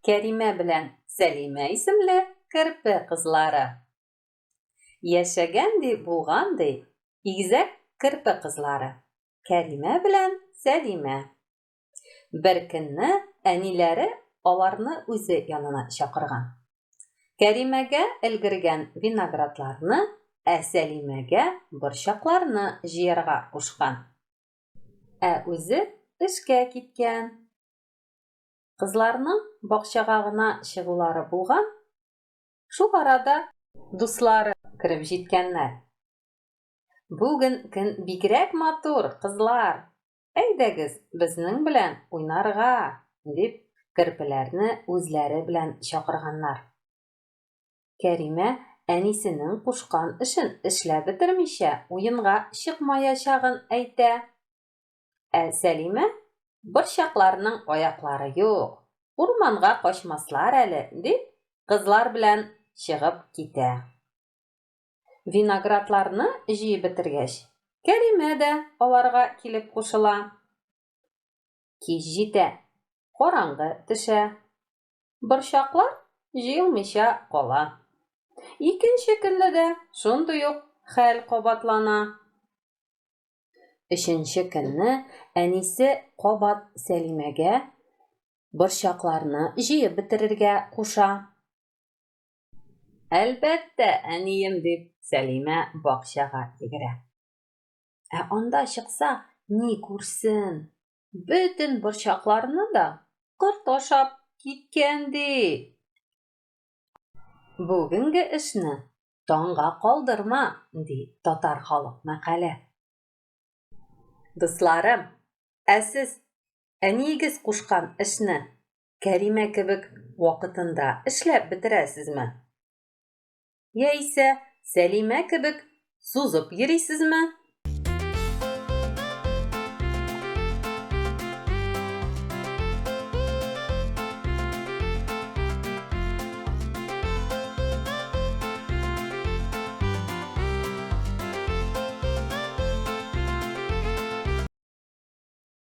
Кәримә белән Сәлимә исемле керпе кызлары. Яшәгән ди, булган ди, игезәк керпе кызлары, Кәримә белән Сәлимә. Бер көнне әниләре аларны үзе янына чакырган. Кәримәгә өлгергән виноградларны, ә Сәлимәгә борчакларны җыярга кушкан. Ә үзе эшкә киткән. Кызларның бакчага гына чыгулары булган, шул арада дуслары кереп җиткәннәр. Бүген көн бигрәк матур, кызлар! Әйдәгез, безнең белән уйнарга! дип, керпеләрне үзләре белән чакырганнар. Кәримә әнисенең кушкан эшен эшләп бетермичә уенга чыкмаячагын әйтә. Ә Сәлимә, борчакларның аяклары юк, урманга качмаслар әле, дип, кызлар белән чыгып китә. Виноградларны җыеп бетергәч, Кәримә дә аларга килеп кушыла. Кич җитә, караңгы төшә. Борчаклар җыелмыйча кала. Икенче көнне дә шундый ук хәл кабатлана. Өченче көнне әнисе кабат Сәлимәгә борчакларны җыеп бетерергә куша. Әлбәттә, әнием, дип Сәлимә бакчага йөгерә. Ә анда чыкса, ни күрсен, бөтен борчакларны да корт ашап киткән, ди. Бүгенге эшне таңга калдырма, ди татар халык мәкале. Дусларым, ә сез әниегез кушкан эшне Кәримә кебек вакытында эшләп бетерәсезме? Яисә Сәлимә кебек сузып йөрисезме?